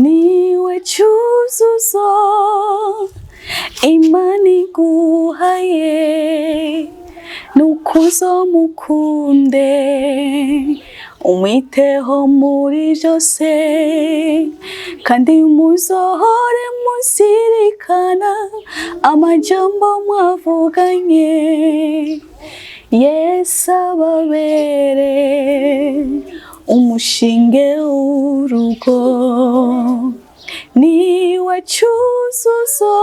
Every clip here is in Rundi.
Niwe Cyuzuzo Imana iguhaye, nukuzo mukunde, umwiteho muri byose, kandi muzohore muzirikana amajambo mwavuganye. Yesu ababere umushinge w'urugo. Niwe Cyuzuzo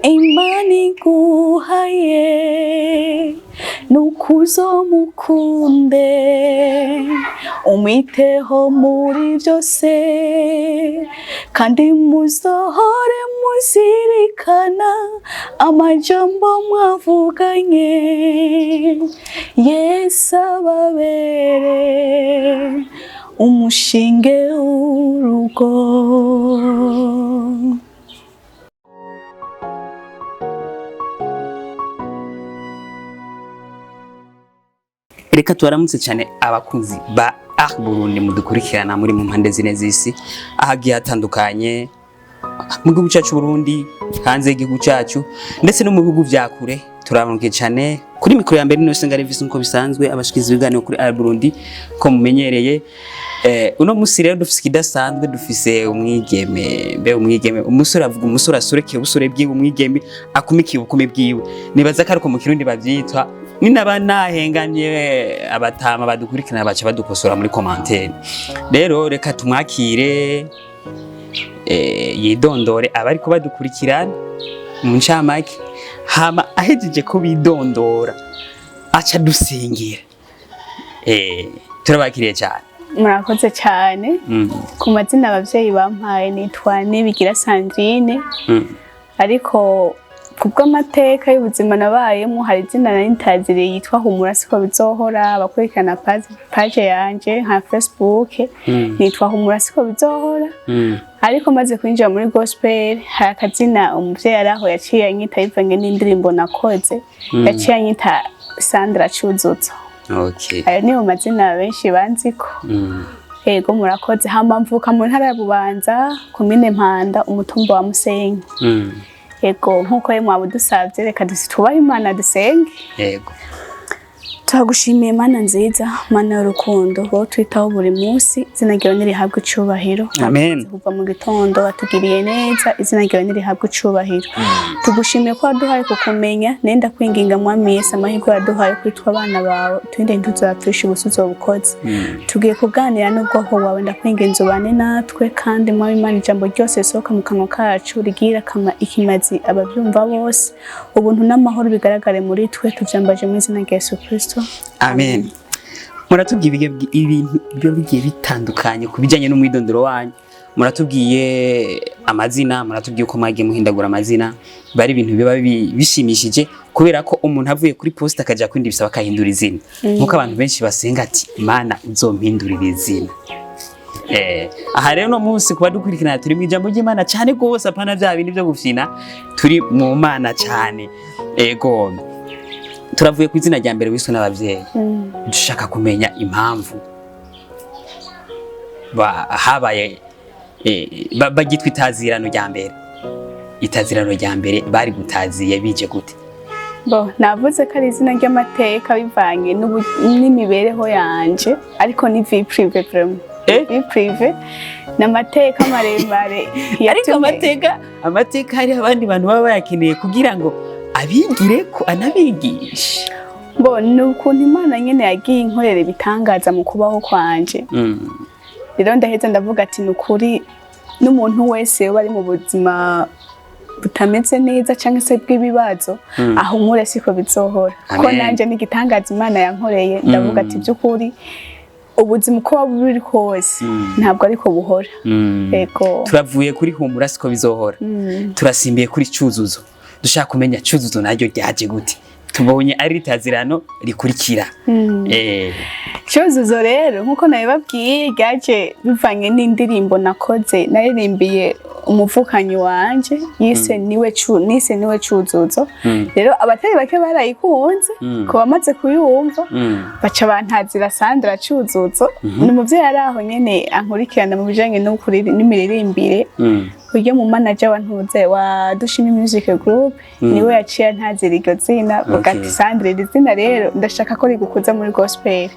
Imana iguhaye, nukuzo mukunde, umwiteho muri byose, kandi muzohore muzirikana amajambo mwavuganye. Yesu ababere umushinge w'urugo. Reka tubaramutse cyane abakunzi ba Art Burundi mudukurikirana muri mu mpande zine z'isi, ahagiye hatandukanye mu gihugu cyacu Burundi, hanze y'igihugu cyacu, ndetse no mu bihugu vya kure. Turabaramutse cyane. Kuri mikoro ya mbere ni Senga Levis, nkuko bisanzwe abashikiza ibiganiro kuri Art Burundi ko mumenyereye. Uno musi rero dufise ikidasanzwe, dufise umwigeme, mbe umwigeme, umusore avuga, umusore asurekeye ubusore bwiwe, umwigeme akumikiye ubukumi bwiwe. Nibaza ko ariko mu Kirundi bavyitwa, ninaba nahengamye abatama badukurikirana baca badukosora muri commentaire. Rero reka tumwakire, yidondore abariko badukurikirana mu ncamake, hama ahejeje ko bidondora aca dusingira. Turabakiriye cyane. Murakoze cyane. Ku mazina abavyeyi bampaye nitwa Nibigira Sandrine, ariko kubw'amateka y'ubuzima nabayemo hari izina nari ntaziriye yitwa Humura siko bizohora. Abakurikirana page yanje nka Facebook, nitwa Humura siko bizohora, ariko maze kwinjira muri gospel hari akazina umuvyeyi ari aho yaciye anyita bivanye n'indirimbo nakoze, yaciye anyita Sandra Cyuzuzo. Ayo niyo mazina benshi banziko. Ego, murakoze. Hama mvuka mu ntara ya Bubanza, komine Mpanda, umutumba wa Musenyi. Ego, nkuko rero mwabudusavye, reka tubahe Imana dusenge. Yego. Turagushimiye Mana nziza, Mana y'urukundo, wowe twitaho buri munsi, izina ryawe nirihabwe icubahiro. Amen. Kuva mu gitondo watugiriye neza, izina ryawe nirihabwe icubahiro. Tugushimiye ko waduhaye kukumenya. Nenda kwinginga Mwami Yesu, amahirwe waduhaye kwitwa abana bawe, turinde ntituzapfishe ubusa uzobukoze. Tugiye kuganira n'ubwoko bwawe, ndakwinginze ubane natwe, kandi Mwami Imana, ijambo ryose risohoka mu kanwa kacu rigira ikimazi ababyumva bose. Ubuntu n'amahoro bigaragare muri twe, tuvyambaje mu izina rya Yesu Kristo. Amen. Muratubwiye ibintu biba bigiye bitandukanye ku bijyanye n'umwidondoro wanyu, muratubwiye amazina, muratubwiye uko mwagiye muhindagura amazina. Bari ibintu biba bishimishije kubera ko umuntu avuye kuri poste akaja kwindi bisaba akahindura izina, nkuko abantu benshi basenga ati: "Mana, uzompindurira izina." Aha rero no munsi kuba dukurikirana turi mu ijambo ry'Imana cyane gose, apana bya bindi byo gufina, turi mu Mana cyane. Ego, turavuye ku izina rya mbere wiswe n'abavyeyi, dushaka kumenya impamvu habaye bagitwa itazirano rya mbere. Itazirano rya mbere bari gutaziye bije gute? Bo, navuze ko ari izina ry'amateka bivanye n'imibereho yanje, ariko ni vie privée vraiment. Vie privée ni amateka maremare Ariko yatumye- amateka hari abandi bantu baba bayakeneye kugira ngo abigire ko anabigishe. Bo, ni ukuntu Imana nyene yagiye inkorera ibitangaza mu kubaho kwanje. Rero ndaheza ndavuga ati ni ukuri n'umuntu wese uba ari mu buzima butameze neza cyangwa se bw'ibibazo, aho nkure siko bizohora, ko Amen. nanje n'igitangaza Imana yankoreye. Ndavuga ati by'ukuri ubuzima uko waba buri kose ntabwo ariko buhora. Ego. Turavuye kuri Humura siko bizohora, turasimbiye kuri Cyuzuzo. Dushaka kumenya Cyuzuzo naryo ryaje gute, tubonye ari ritazirano rikurikira. Cyuzuzo rero, nkuko nabibabwiye, ryaje bivanye n'indirimbo nakoze, naririmbiye Umuvukanyi wanje yise niwe cu nise niwe Cuzuzo. Rero abatari bake barayikunze ku bamaze kuyumva, baca bantazira Sandra Cuzuzo. Ni umuvyeyi ari aho nyene ankurikirana mu bijanye n'imiririmbire, buryo mu manager wa ntuze wa Dushimi Music Group, niwe yaciye antazira iryo zina, avuga ati: "Sandra, iri zina rero ndashaka ko rigukuza muri gospel."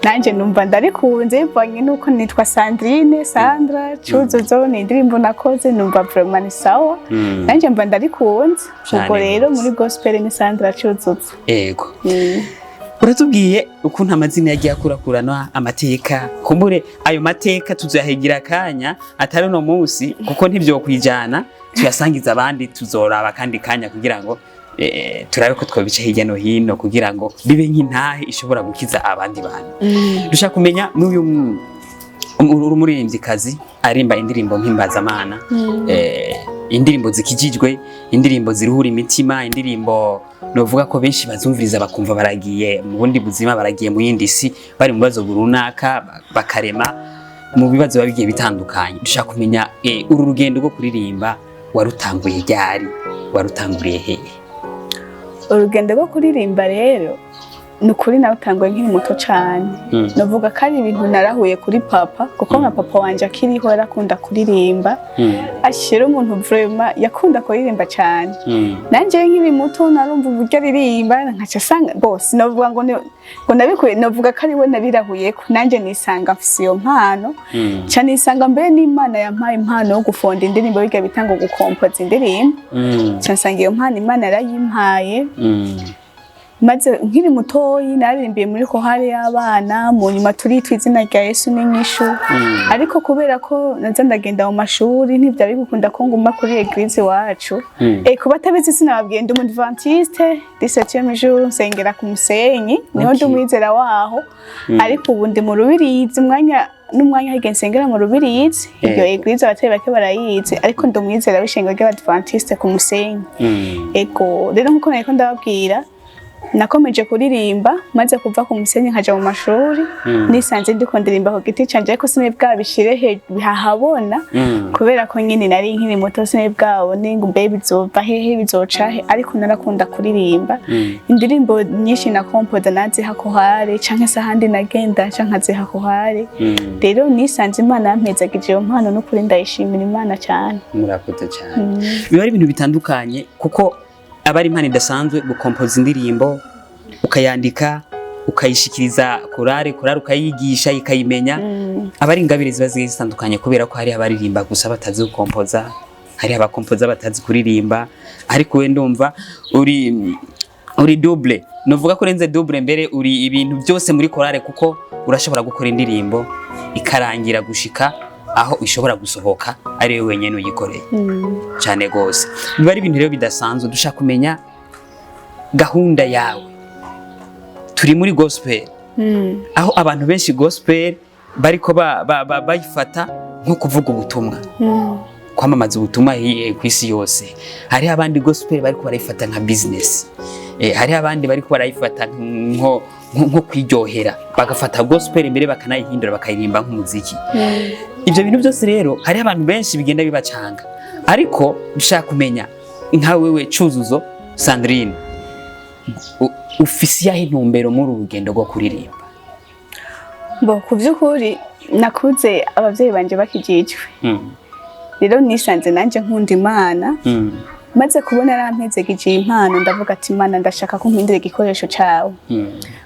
Nanje numva ndarikunze bivanye nuko nitwa Sandrine, Sandra Cuzuzo ni indirimbo nakoze, numva vraiment ni sawa. Nanje mba ndarikunze. Cane Ubwo rero gose. muri gospel ni Sandra Cuzuzo. Uratubwiye ukuntu amazina yagiye akurakurana amateka. Kumbure ayo mateka tuzahigira akanya atari uno munsi, kuko ntivyokwijana tuyasangiza abandi. Tuzoraba kandi kanya kugira ngo turabe ko twobica hirya no hino kugira ngo bibe nk'intahe ishobora gukiza abandi bantu. Dushaka kumenya n'uyu uri umuririmvyikazi arimba indirimbo mpimbazamana, indirimbo zikijijwe, indirimbo ziruhura imitima, indirimbo novuga ko benshi bazumviriza bakumva baragiye mu bundi buzima, baragiye mu yindi si, bari mu bibazo runaka, bakarema mu bibazo biba bigiye bitandukanye. Dushaka kumenya uru rugendo rwo kuririmba warutanguye ryari, warutanguriye hehe? Urugendo rwo kuririmba rero, ni ukuri narutanguye nkiri muto cane. Navuga ko ari ibintu narahuye kuri papa, kuko nka papa wanje akiriho yarakunda kuririmba. Ashira umuntu vraiment yakunda kuririmba cane. Nanje nkiri muto narumva uburyo aririmba, nkaca asanga bose novuga ngo ngo nabikuye, novuga ko ari we nabirahuyeko. Nanje nisanga mfise iyo mpano, ca nisanga mbere n'Imana yampaye impano yo gufonda indirimbo, biga bita ngo gukompoza indirimbo. Ca nsanga iyo mpano Imana yarayimpaye. Maze nkiri mutoyi naririmbiye muri kohare y'abana, mu nyuma turitwa Izina rya Yesu n'Inyishu. Ariko kubera ko naza ndagenda mu mashuri, ntivyari gukunda ko nguma kuri église iwacu. Kuba atabizi sinababwiye, ndi umudventiste du septième jour, nsengera ku Musenyi, niho ndi umwizera waho. Ariko ubu ndi mu Rubirizi, umwanya n'umwanya hirya nsengera mu Rubirizi. Iyo église abatari bake barayizi, ariko ndi umwizera w'ishengero ry'Abadventiste ku Musenyi. Ego rero, nkuko nariko ndababwira, nakomeje kuririmba maze kuva ku Musenyi nkaja mu mashuri. Nisanze ndiko ndirimba ku giti canje, ariko sinari bwabishire hahabona, kubera ko nyine nari nkiri muto, sinari bwabone ngo mbe bizova hehe, bizoca he. Ariko narakunda kuririmba. Indirimbo nyinshi na kompoza naziha kohare, canke se ahandi nagenda nca nkaziha kohare. Rero nisanze Imana yampezagije iyo mpano, n'ukuri ndayishimira Imana cyane. Murakoze cyane. Biba ari ibintu bitandukanye, kuko aba ari impano idasanzwe gukompoza indirimbo, ukayandika, ukayishikiriza korale, korale ukayigisha ikayimenya. Aba ari ingabire ziba zigiye zitandukanye, kubera ko hari abaririmba gusa batazi gukompoza, hari abakompoza batazi kuririmba. Ariko we ndumva uri double, nuvuga ko urenze double mbere, uri ibintu byose muri korale, kuko urashobora gukora indirimbo ikarangira gushika aho ishobora gusohoka ari we wenyine uyikoreye. Cyane gose, biba ari ibintu rero bidasanzwe. Dushaka kumenya gahunda yawe. Turi muri gospel, aho abantu benshi gospel bariko bayifata nko kuvuga ubutumwa, kwamamaza ubutumwa ku isi yose. Hariho abandi gospel bariko barayifata nka business, hariho abandi bariko barayifata nko kwiryohera, bagafata gospel imbere bakanayihindura bakayiririmba nk'umuziki. Ibyo bintu byose rero hariho abantu benshi bigenda bibacanga. Ariko dushaka kumenya nka wewe Cyuzuzo Sandrine, ufise iyahe intumbero muri uru rugendo rwo kuririmba? Bo ku by'ukuri nakuze abavyeyi banje bakijijwe. Rero nisanze nanje nkunda Imana. Maze kubona yarampezegije impano, ndavuga ati: "Imana, ndashaka ko mpindura igikoresho cawe."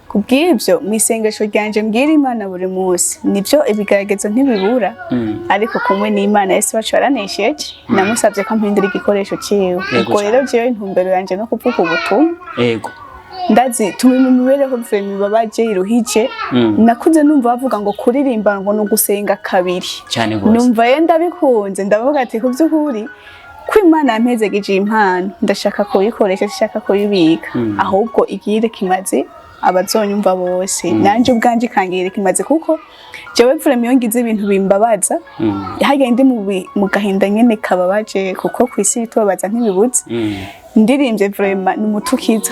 Kubw'ibyo, mu isengesho ryanje mbwira Imana buri munsi, nibyo ibigeragezo ntibibura, ariko kumwe n'Imana, Yesu wacu yaranesheje. Namusabye ko ampindura igikoresho ciwe. Ubwo rero jewe intumbero yanje no kuvuga ubutumwa. Ndazi turi mu mibereho vraiment ibabaje, iruhije. Nakuze numva bavuga ngo kuririmba ngo ni ugusenga kabiri. Cyane gose. Numva ye ndabikunze, ndavuga ati ku by'ukuri ko Imana yampezegije impano, ndashaka kuyikoresha, ndashaka kuyibika, ahubwo igire kimaze abazonyumva bose, nanje ubwanje ikangirira ikimaze, kuko jewe vraiment iyo ngize ibintu bimbabaza, harya ndi mu gahinda nyene kababaje, kuko kw'isi bitubabaza ntibibuze, ndirimbye vraiment ni umutukiza.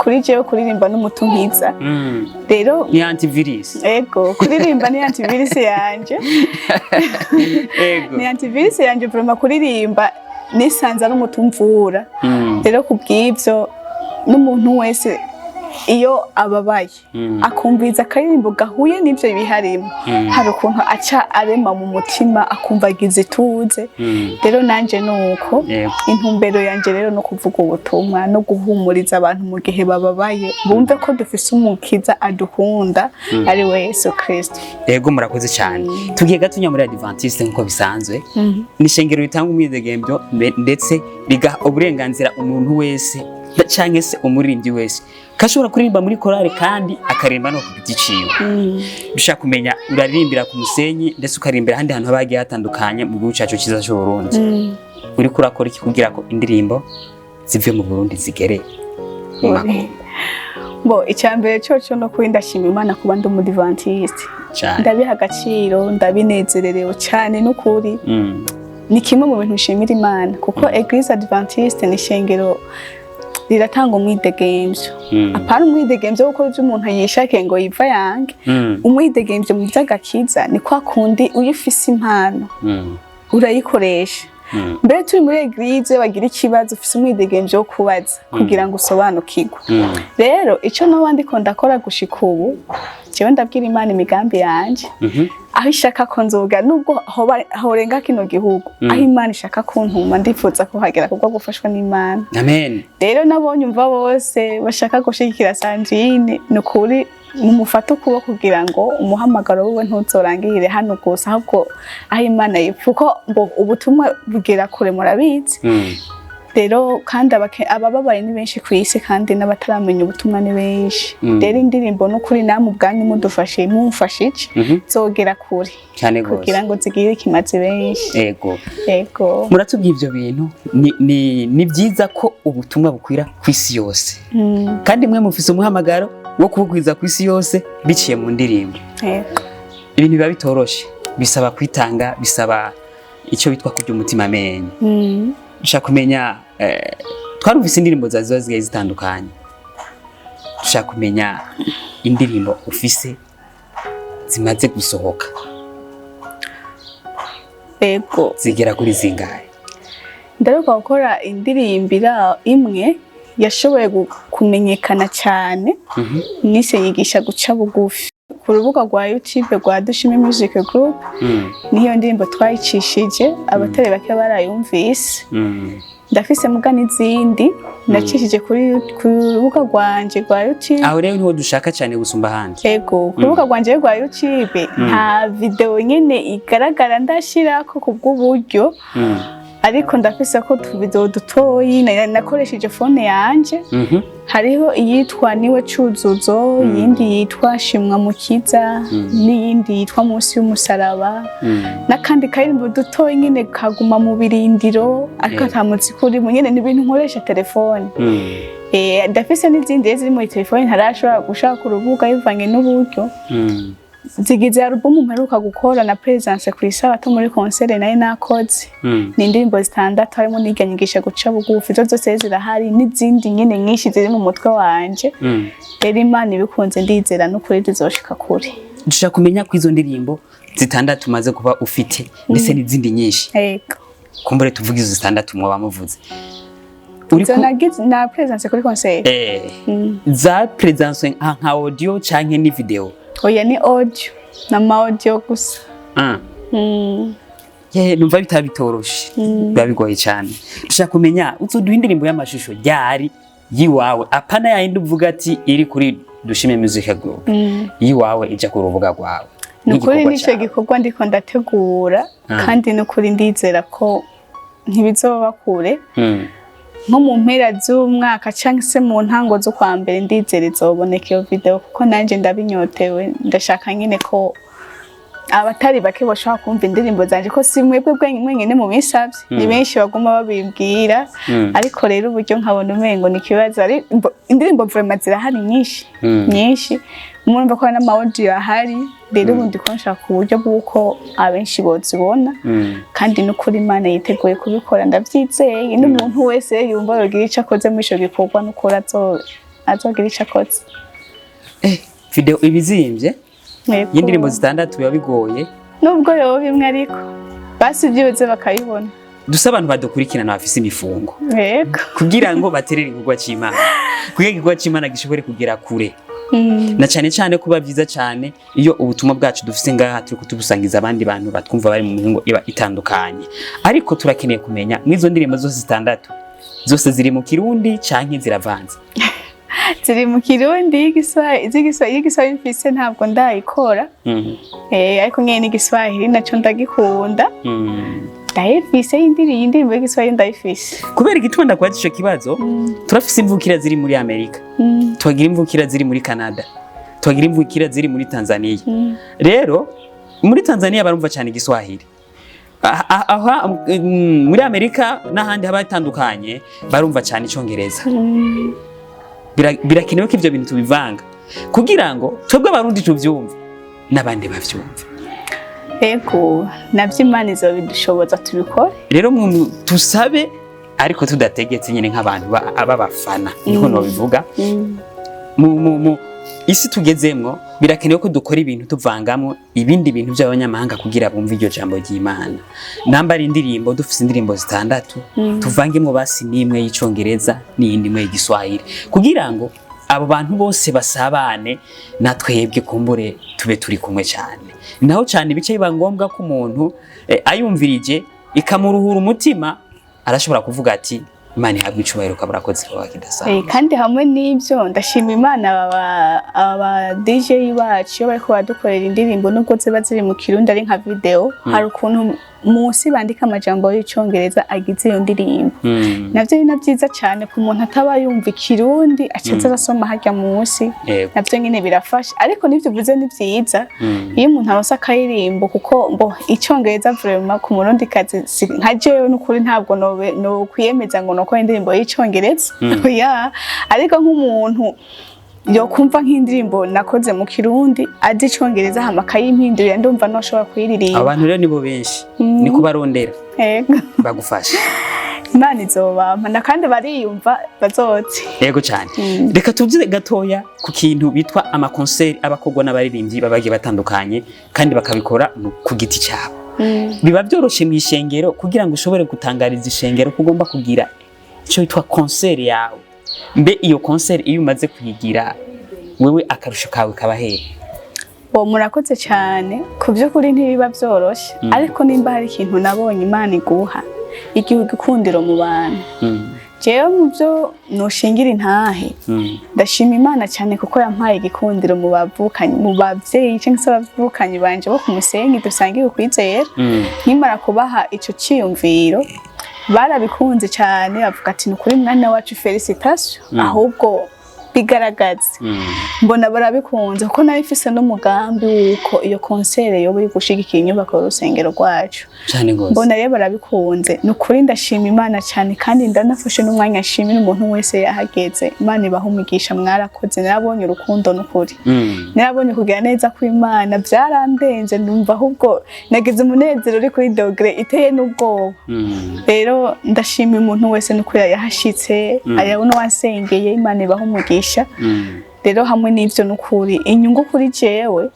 Kuri jewe kuririmba n'umuti unkiza. Rero Ni antivirus. Ego, kuririmba ni antivirus yanje. Ni antivirus yanje vraiment. Kuririmba nisanze ari umuti umvura. Rero kubw'ivyo, n'umuntu wese iyo ababaye akumviriza akaririmbo gahuye n'ivyo biharimo, hari ukuntu aca arema mu mutima, akumva agize ituze. Rero nanje nuko intumbero yanje rero no kuvuga ubutumwa no guhumuriza abantu mu gihe bababaye, bumve ko dufise umukiza adukunda, ari we Yesu Kristo. Ego, murakoze cyane. Tugiye gatunya muri Adventiste, nkuko bisanzwe ni ishengero ritanga umwidegemvyo ndetse rigaha uburenganzira umuntu wese canke se umuririmbyi wese kashobora kuririmba muri korale kandi akaririmba no ku giti ciwe. Dushaka kumenya, uraririmbira ku musenyi ndetse ukaririmbira ahandi hantu haba hagiye hatandukanye mu gihugu cacu ciza c'u Burundi. Uriko urakora iki kugira ko indirimbo zive mu Burundi zigere mu makungu? Bo, icya mbere coco no kuri ndashima Imana kuba ndi umudivantiste. Cane. Ndabiha agaciro, ndabinezererewe cyane n'ukuri. Ni kimwe mu bintu nshimira Imana, kuko Église Adventiste ni ishengero riratanga umwidegemvyo. Apana umwidegemvyo wo gukora ivyo umuntu yishakiye ngo yiva yange. Umwidegemvyo mu vy'agakiza ni kwa kundi iyo ufise impano urayikoresha. Mbere turi muri église, bagira ikibazo, ufise umwidegemvyo wo kubaza kugira ngo usobanukirwe. Rero ico noba ndiko ndakora gushika ubu, jewe ndabwira Imana imigambi yanje, aho ishaka ko nzoga, nubwo horenga kino gihugu, aho Imana ishaka kuntuma ndifuza kuhagera kubwo gufashwa n'Imana. Amen. Rero nabonye umva bose bashaka gushigikira Sandrine, ni ukuri mumufate ukuboko kugira ngo umuhamagaro wiwe ntuzorangirire hano gusa, ahubwo aho Imana yipfa, kuko ngo ubutumwa bugera kure, murabizi. Rero kandi abababaye ni benshi ku isi, kandi n'abataramenya ubutumwa ni benshi. Rero indirimbo n'ukuri namwe ubwanyu mudufashe, mumfashije, zogera kure Cyane gose. kugira ngo zigire ikimazi benshi. Ego. Ego. Muratubwiye ivyo bintu, ni byiza ko ubutumwa bukwira ku isi yose, kandi mwe mufise umuhamagaro wo kubugwiza ku isi yose biciye mu ndirimbo. Ego. Ibintu biba bitoroshe, bisaba kwitanga, bisaba icyo bitwa kurya umutima amenyo. Dushaka kumenya, twarumvise indirimbo zawe ziba zigiye zitandukanye, dushaka kumenya indirimbo ufise zimaze gusohoka. Ego. Zigera kuri zingahe? Ndaheruka gukora indirimbo imwe yashoboye kumenyekana cyane, nise "Yigisha guca bugufi", ku rubuga rwa YouTube rwa Dushime Music Group. Niyo ndirimbo twayicishije, abatari bake barayumvise. Ndafise muga n'izindi nacishije ku rubuga rwanje rwa YouTube. Aho rero niho dushaka cyane gusumba ahandi. Ego, ku rubuga rwanje rwa YouTube nta video nyene igaragara ndashirako kubw'uburyo, ariko ndafise ko utuvideo dutoyi nakoresheje phone yanje. Hariho iyitwa "Niwe Cuzuzo", iyindi yitwa "Shimwa Mukiza", n'iyindi yitwa "Munsi y'Umusaraba", n'akandi karirimbo dutoyi nyene kaguma mu birindiro, ariko ata muziki urimo nyene, ni ibintu nkoresha telefone. Ndafise n'izindi rero ziri muri telefone ntarashobora gushaka ku rubuga bivanye n'uburyo. Zigize album mperuka gukora na presence ku isabato muri concert nayo nakoze. Ni indirimbo zitandatu, harimo n'irya "Nyigisha guca bugufi". Izo zose zirahari, n'izindi nyene nyinshi ziri mu mutwe wanje. Rero Imana ibikunze, ndizera n'ukuri zizoshika kure. Dushaka kumenya ko izo ndirimbo zitandatu umaze kuba ufite ndetse n'izindi nyinshi, Ego. kumbure tuvuge izo zitandatu mwoba muvuze uri Izo nagize na presence kuri concert. Za presence nka audio canke ni video? Oya, ni audio na ma audio gusa. Ye, numva bitaba bitoroshe, biba bigoye cyane. Dushaka kumenya, uzoduha indirimbo y'amashusho ryari yiwawe, apana yayindi uvuga ati iri kuri Dushime Music Group, yiwawe ija ku rubuga rwawe? Ni ukuri Nk'igikorwa nico cawe. gikorwa ndiko ndategura, kandi ni ukuri ndizera ko ntibizoba kure, nko mu mpera z'umwaka cyangwa se mu ntango z'ukwa mbere, ndizera izoboneka iyo video, kuko nanjye ndabinyotewe. Ndashaka nyine ko abatari bake bashobora kumva indirimbo zanje, ko si mwebwe mwenyine mubisavye, ni benshi baguma babibwira. Ariko rero uburyo nkabona umengo ni ikibazo. Indirimbo vraiment zirahari nyinshi, nyinshi, murumva ko n'ama audio ahari. Rero ubu ndiko nshaka uburyo bw'uko abenshi bozibona. Kandi n'ukuri Imana yiteguye kubikora, ndavyizeye. N'umuntu wese yumva yogira ico akoze muri ico gikorwa, n'ukuri azogira ico akoze. Video ibizimvye. Yego. Y'indirimbo zitandatu biba bigoye. Nubwo yoba imwe, ariko basi byibuze bakayibona. Dusa abantu badukurikirana bafise imifungo kugira ngo baterere igikorwa c'Imana, kugira igikorwa c'Imana gishobore kugera kure, na cyane cyane kuba byiza cyane iyo ubutumwa bwacu dufise ngaha turi kutubusangiza abandi bantu batwumva bari mu mihingo iba itandukanye. Ariko turakeneye kumenya, mw'izo ndirimbo zose zitandatu, zose ziri mu Kirundi canke ziravanze? Ziri mu Kirundi. Y'igiswahili mfise ntabwo ndayikora. Ariko nyene n'igiswahili naco ndagikunda. Ndayifise indirimbo y'igiswahili ndayifise. Kubera igituma ndakwaza ico kibazo, turafise imvukira ziri muri Amerika, tukagira imvukira ziri muri Canada, tukagira imvukira ziri muri Tanzania. Rero muri Tanzania barumva cyane igiswahili. Aha, muri Amerika n'ahandi haba hatandukanye barumva cyane icongereza. Birakenewe ko ivyo bintu tubivanga kugira ngo twebwe Abarundi tuvyumve n'abandi bavyumve. Ego, navyo Imana izobidushoboza tubikore. Rero tusabe ariko tudategetse nyine, nk'abantu b'abafana niko nobivuga. Mu isi tugezemwo birakenewe ko dukora ibintu tuvangamwo ibindi bintu by'abanyamahanga kugira bumve iryo jambo ry'Imana. Namba ari indirimbo, dufise indirimbo zitandatu, tuvangemwo basi n'imwe y'icongereza n'iyindi imwe y'igiswahili kugira ngo abo bantu bose basabane na twebwe, kumbure tube turi kumwe cyane. Naho cyane ibice biba ngombwa ko umuntu ayumvirije ikamuruhura umutima, arashobora kuvuga ati: "Imana ihabwe icubahiro, kaburakoze kaba kidasanzwe." Kandi hamwe n'ibyo, ndashima Imana aba DJ bacu iyo bariko baradukorera indirimbo, nubwo ziba ziri mu Kirundi ari nka video, hari ukuntu munsi bandika amajambo y'icongereza agize iyo ndirimbo. Navyo ni na vyiza cyane ku muntu ataba yumva ikirundi, acaza arasoma harya munsi. Navyo nyene birafasha, ariko n'ivyo uvuze ni vyiza iyo umuntu aronse akaririmbo, kuko mbo icongereza vraiment ku murundi kazi nka jewe n'ukuri ntabwo nokwiyemeza ngo nokora indirimbo y'icongereza ya, ariko nk'umuntu yokumva nk'indirimbo nakoze mu Kirundi azi icongereza hama akayimpindurira, ndumva noshobora kuyiririmba. Abantu rero nibo benshi, ni kubarondera bagufasha. Imana izobampa na kandi bariyumva bazoze. Yego cyane. Reka tuvuze gatoya ku kintu bitwa amakonseri abakorwa n'abaririmbyi baba bagiye batandukanye kandi bakabikora ku giti cyabo. Biba byoroshe mu ishengero kugira ngo ushobore gutangariza ishengero ko ugomba kugira icyo bitwa konseri yawe. Mbe iyo konseri iyo umaze kuyigira, wewe akarusho kawe kaba hehe? Uwo murakoze cyane. Ku by'ukuri ntibiba byoroshe, ariko nimba hari ikintu nabonye Imana iguha, igihe igikundiro mu bantu. Jewe mu byo noshingira intahe, ndashima Imana cyane kuko yampaye igikundiro mu bavukanyi, mu bavyeyi cyangwa se abavukanyi banje bo ku musenyi dusangiye ukwizera. Nkimara kubaha ico ciyumviro barabikunze cyane, bavuga ati: "Ni ukuri mwana wacu, félicitations, ahubwo bigaragaze." Mbona barabikunze kuko nari mfise n'umugambi w'uko iyo concert yoba iri gushigikira inyubako y'urusengero rwacu. Cyane gose. Mbona rero barabikunze. Ni ukuri ndashima Imana cyane, kandi ndanafashe n'umwanya nshimira umuntu wese yahageze. Imana ibaha umugisha, mwarakoze. Narabonye urukundo n'ukuri. Narabonye kugira neza kw'Imana, byarandenze, numva ahubwo nagize umunezero uri kuri degré iteye n'ubwoba. Rero ndashima umuntu wese n'ukuri yahashitse, ayabona wasengeye, Imana ibaha umugisha. Rero hamwe n'ivyo, n'ukuri inyungu kuri jewe,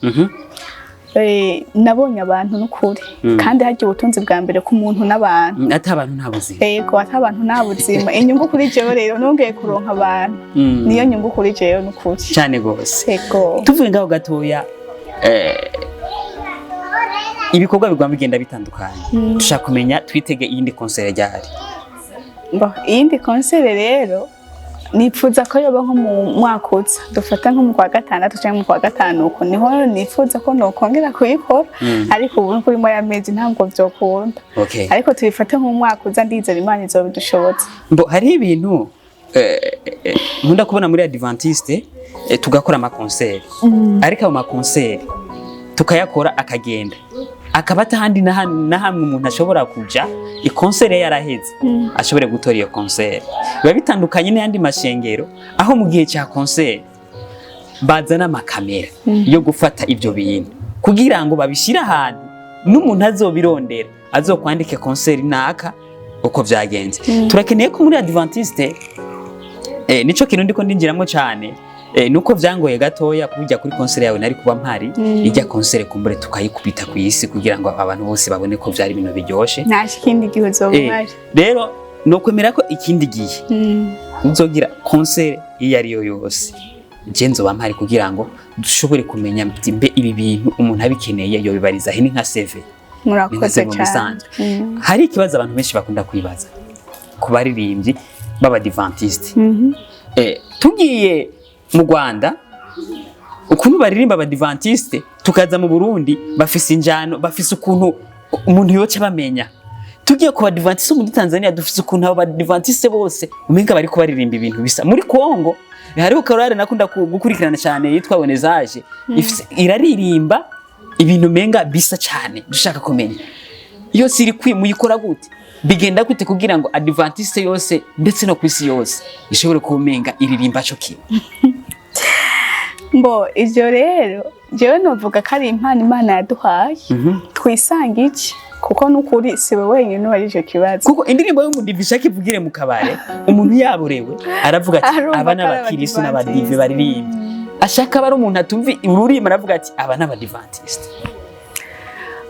nabonye abantu n'ukuri. Kandi harya ubutunzi bwa mbere ku muntu n'abantu. Ati abantu nta buzima. Yego, ati abantu nta buzima. Inyungu kuri jewe rero nongeye kuronka abantu. Niyo nyungu kuri jewe n'ukuri. Cyane gose. Yego. Tuvuye ngaho gatoya, ibikorwa bigwa bigenda bitandukanye. Dushaka kumenya, twitege iyindi concert ryari? Bo, iyindi concert rero nipfuza ko yoba nko mu mwaka uza, dufata nko mu kwa gatandatu cyangwa mu kwa gatanu, uko niho nifuza ko nokongera kuyikora. Ariko ubu kuri muri amezi ntabwo vyokunda. Ariko tubifate nk'umwaka uza, ndizera Imana izobidushoboza. Mbo hariho ibintu nkunda kubona muri Adventiste, tugakora amakonseri, ariko ayo makonseri tukayakora akagenda akaba atahandi na hamwe umuntu ashobora kuja ikonseri yaraheze ashobore gutora iyo konseri. Biba bitandukanye n'ayandi mashengero aho mu gihe cya konseri bazana amakamera yo gufata ibyo bintu kugira ngo babishyire ahantu n'umuntu azobirondera azokwandike konseri naka uko byagenze. Turakeneye ko muri Adventiste Nico kintu ndiko ndinjiramo cyane, nuko vyangoye gatoya kujya kuri concert yawe nari kuba mpari. Ijya concert kumbure tukayikubita ku isi kugira ngo abantu bose babone ko vyari ibintu biryoshe. Nta kindi gihe uzoba uhari. Rero nokwemera ko ikindi gihe uzogira concert iyo ari yo yose, je nzoba mpari kugira ngo dushobore kumenya mbe ibi bintu umuntu abikeneye yobibariza he. Ni nka CV. Murakoze Ni nka cyane. bisanzwe. Hari ikibazo abantu benshi bakunda kwibaza ku baririmbyi b'abadivantiste. Tugiye mu Rwanda ukuntu baririmba abadivantiste, tukaza mu Burundi bafise injano, bafise ukuntu umuntu yoca bamenya. Tugiye ku badivantiste muri Tanzania, dufise ukuntu abo badivantiste bose umenga bari kubaririmba ibintu bisa. Muri Congo hariho korale nakunda gukurikirana cyane yitwa Bonezaje, iraririmba ibintu menga bisa cyane. Dushaka kumenya iyo siri kwi muyikora gute, bigenda gute kugira ngo adventiste yose ndetse no ku isi yose ishobore kumenga iririmba cyo kimwe? Mbo ivyo rero jewe novuga ko ari impano Imana yaduhaye twisanga iki, kuko n'ukuri si we wenyine ubari ico kibazo. Kuko indirimbo y'umudive ishaka ivugire mu kabare, umuntu yaborewe aravuga ati Arumva aba ko ari n'abakirisu n'abadive abadiventiste. baririmba. Ashaka aba ari umuntu atumva ururimi aravuga ati aba n'abadivantiste.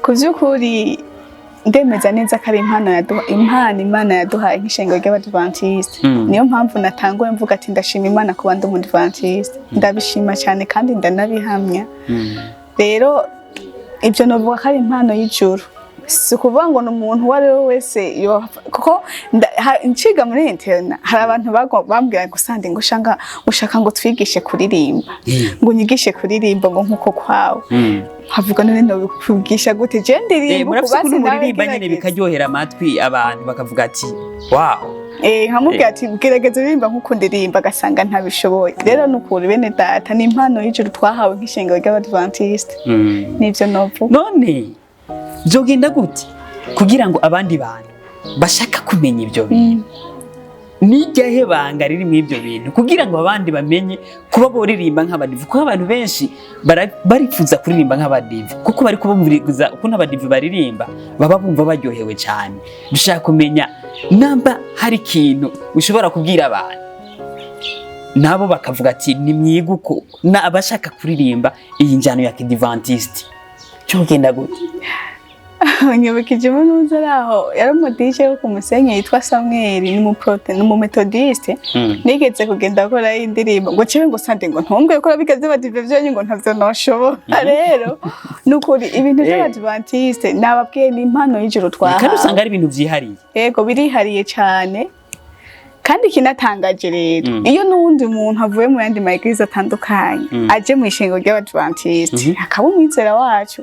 Ku vy'ukuri ndemeza neza ko ari impano Imana yaduhaye nk'ishengero ry'abadivantiste. Niyo mpamvu natanguye mvuga ati ndashima Imana kuba ndi umudivantiste. Ndabishima cyane kandi ndanabihamya. Rero ibyo novuga ko ari impano y'ijuru, si ukuvuga ngo ni umuntu uwo ari we wese kuko nciga muri internat hari abantu bambwira ngo Sandi, ngo ushaka ngo twigishe kuririmba, ngo unyigishe kuririmba ngo nkuko kwawe. Nkavuga none nobikwigisha gute? Je ndirimba Murafise uku, basi ukuntu nawe muririmba nyene gerageza. Bikaryohera amatwi abantu bakavuga ati wow. Nkamubwira ati gerageza uririmba nkuko ndirimba, agasanga ntabishoboye. Rero nukuri bene data, ni impano y'ijuru twahawe nk'ishengero ry'abadventiste. Nivyo novuga. None byogenda gute kugira ngo abandi bantu bashaka kumenya ibyo bintu, nijyahe banga riri mu ibyo bintu kugira ngo abandi bamenye kuba boririmba nk'abadive? Kuko abantu benshi barifuza kuririmba nk'abadive, kuko bari kubumviriza ukuntu abadive baririmba baba bumva baryohewe cyane. Dushaka kumenya namba hari ikintu ushobora kubwira abantu nabo bakavuga ati ni mwiga uko na abashaka kuririmba iyi njyana ya kidivantiste cyogenda gute? Nyibukije umuntu ari aho yari umu DJ wo ku Musenyi yitwa Samuel, ni umumetodiste. Nigeze kugenda gukora indirimbo ngo cewe ngo Sande, ngo ntumbwe gukora biga by'abadive byonye, ngo ntavyo noshobora. Rero nukuri ibintu by'abadivantiste nababwiye ni impano y'ijuru Kandi twahawe. usanga ari ibintu byihariye. Yego, birihariye cyane. Kandi ikinatangaje rero, iyo n'uwundi muntu avuye mu yandi ma église atandukanye aje mu ishengo ry'abadventiste akaba umwizera wacu,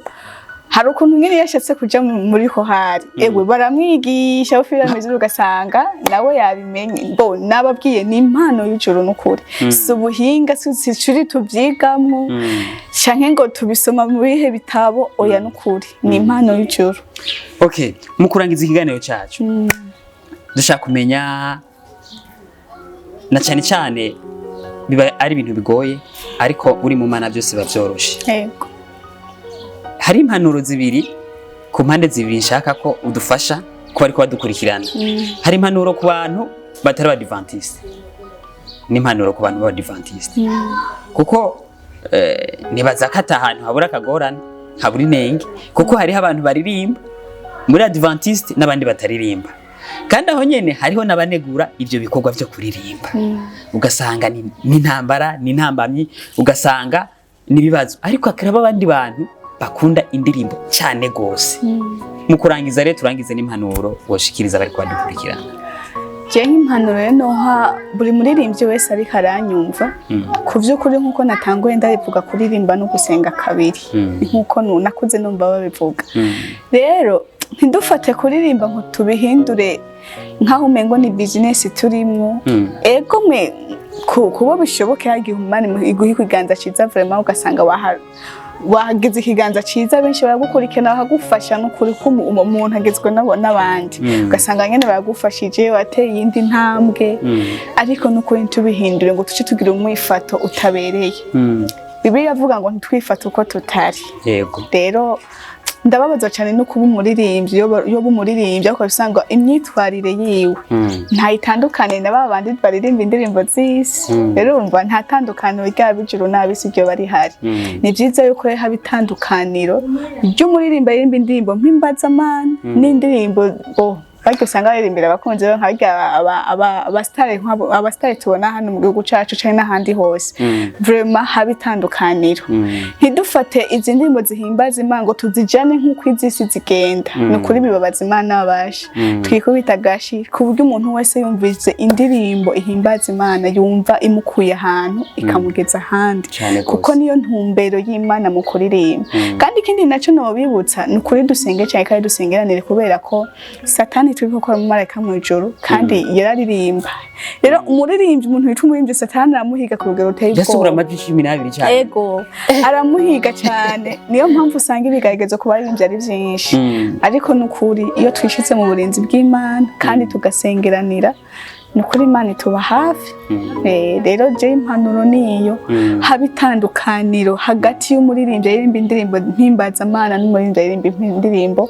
hari ukuntu nyine iyo ashatse kuja muri kohari, ewe baramwigisha ufira ugasanga nawe yabimenye. Bo nababwiye ni impano y'ijuru n'ukuri, si ubuhinga, si ishuri tubyigamwo canke ngo tubisoma mu bihe bitabo, oya, n'ukuri ni impano y'ijuru. Okay, mu kurangiza ikiganiro cyacu, dushaka kumenya na cyane cyane biba ari ibintu bigoye, ariko uri mu Mana byose biba byoroshe. Yego. Hari impanuro zibiri ku mpande zibiri nshaka ko udufasha kuba ariko badukurikirana. Hari impanuro ku bantu batari abadivantiste n'impanuro ku bantu b'abadivantiste, kuko nibaza ko ata hantu habura akagorane, habura inenge, kuko hariho abantu baririmba muri adventiste n'abandi bataririmba, kandi aho nyene hariho n'abanegura ivyo bikorwa vyo kuririmba, ugasanga ni intambara, ni intambamyi, ugasanga ni ibibazo, ariko hakaba abandi bantu bakunda indirimbo cyane gose. Mu kurangiza rero, turangize n'impanuro woshikiriza bari kubadukurikirana. Je nk'impanuro rero noha buri muririmbyi wese ariko aranyumva, ku vy'ukuri nk'uko natanguye ndabivuga, kuririmba no gusenga kabiri, nk'uko nakuze numva babivuga. Rero ntidufate kuririmba ngo tubihindure nk'aho umengo ni business turimwo. Ego mwe kuba bishoboke hagiye Imana iguha ikiganza ciza, vraiment ugasanga wahagize ikiganza ciza, benshi baragukurikirana bakagufasha, n'ukuri ko umuntu agezwe nabo n'abandi, ugasanga nyene baragufashije, wateye iyindi ntambwe. Ariko n'ukuri ntitubihindure ngo tuce tugira umwifato utabereye. Bibiliya iravuga ngo ntitwifate uko tutari. Rero Ndababazwa cyane no kuba umuririmbyi, yoba umuririmbyi ariko usanga imyitwarire yiwe ntayitandukane na ba bandi baririmba indirimbo z'isi. Rero urumva nta tandukaniro ry'ab'ijuru n'ab'isi ryo bari hari. Ni byiza yuko rero haba itandukaniro ry'umuririmbo aririmba indirimbo mpimbazamana n'indirimbo bo barya usanga baririmbira abakunzi babo, nka barya abasitari, nk'abo abasitari tubona hano mu gihugu cacu canke n'ahandi hose. Vraiment haba itandukaniro. Ntidufate izi ndirimbo zihimbaza Imana ngo tuzijane nk'uko izisi zigenda. Ni ukuri bibabaza Imana babasha. Twikubita agashi ku buryo umuntu wese yumvise indirimbo ihimbaza Imana yumva imukuye ahantu ikamugeza ahandi, Cane kuko gose. niyo ntumbero y'Imana mu kuririmba. Kandi ikindi naco nobibutsa, ni ukuri dusenge cyane kandi dusengeranire, kubera ko Satani turi gukora umumarayika mu ijoro kandi yararirimba. Rero umuririmbyi, umuntu witwa umuririmbyi, Satani aramuhiga ku rugero ruteye Yasohora ubwoba. Amajwi 12 cyane. Ego, aramuhiga cyane. Niyo mpamvu usanga ibigeragezo ku baririmbyi ari byinshi. Ariko ni ukuri iyo twishyitse mu burinzi bw'Imana kandi tugasengeranira, ni ukuri Imana ituba hafi. Rero je impanuro niyo: haba itandukaniro hagati y'umuririmbyi aririmba indirimbo mpimbazamana n'umuririmbyi aririmba indirimbo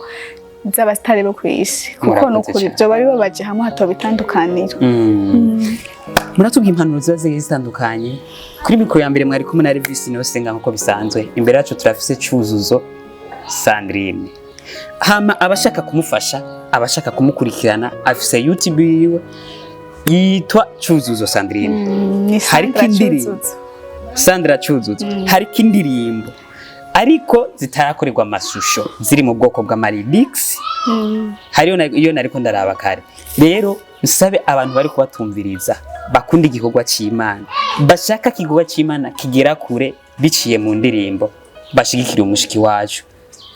z'abasitari bo ku isi, kuko Murakoze ni ukuri cyane. byoba bibabaje hamwe hatoba itandukaniro. Muratubwiye impanuro ziba zigiye zitandukanye. Kuri mikoro ya mbere mwari kumwe na Elvis Nosenga nk'uko bisanzwe. Imbere yacu turafise Cyuzuzo Sandrine. Hama abashaka kumufasha, abashaka kumukurikirana, afise YouTube yiwe yitwa Cyuzuzo Sandrine. Ni Hariko Sandra indirimbo. Cyuzuzo. Sandra Cyuzuzo. Hariko indirimbo ariko zitarakorerwa amashusho, ziri mu bwoko bw'ama lyrics. Hariyo iyo nariko ndaraba kare. Rero nsabe abantu bari kubatumviriza, bakunda igikorwa c'Imana, bashaka igikorwa c'Imana kigera kure biciye mu ndirimbo, bashigikira umushiki wacu.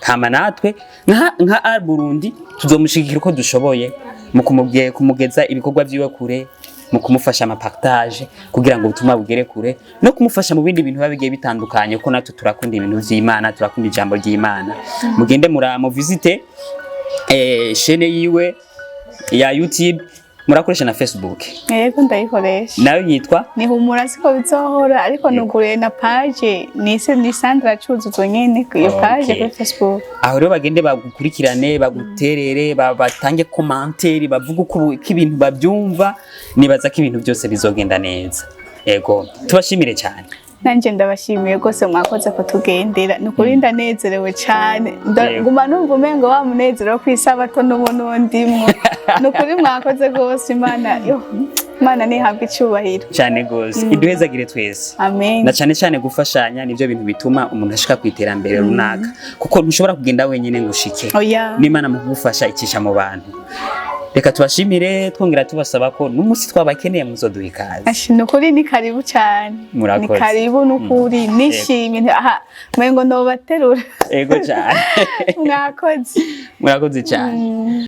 Hama natwe nka Art Burundi tuzomushigikira uko dushoboye mu kumubwiye kumugeza ibikorwa vyiwe kure, mu kumufasha ama partage kugira ngo ubutumwa bugere kure, no kumufasha mu bindi bintu biba bigiye bitandukanye, kuko natwe turakunda ibintu vy'Imana, turakunda ijambo ry'Imana. Mugende mura visite chaîne yiwe ya YouTube. Murakoresha na Facebook? Yego, ndayikoresha. Nayo yitwa? Ni Humura siko bizohora, ariko nuguruye na page ni Sandra Cyuzuzo nyene iyo page kuri Facebook. Aho rero bagende bagukurikirane, baguterere, batange commentaire, bavuge uko ibintu babyumva. Nibaza ko ibintu byose bizogenda neza. Ego, tubashimire cyane. Nanje ndabashimiye rwose, mwakoze kutugendera. Ni ukuri ndanezerewe cyane. Yego. Nguma numva umengo wa munezero wo kw'isabato n'ubu n'undimwo. Ni ukuri mwakoze rwose. Imana yo, Imana nihabwe icyubahiro. Cyane gose, iduhezagire twese. Amen. Na cyane cyane gufashanya nivyo bintu bituma umuntu ashika ku iterambere runaka, kuko ntushobora kugenda wenyine ngo ushike. Oya. N'Imana mu kugufasha icisha mu bantu. Reka tubashimire, twongera tubasaba ko n'umunsi twabakeneye muzoduha ikaze. Ashi, ni ukuri ni karibu cyane. Murakoze. Ni karibu, ni ukuri nishimye. Aha umengo nobaterura. Ego cyane. Mwakoze. Murakoze cyane.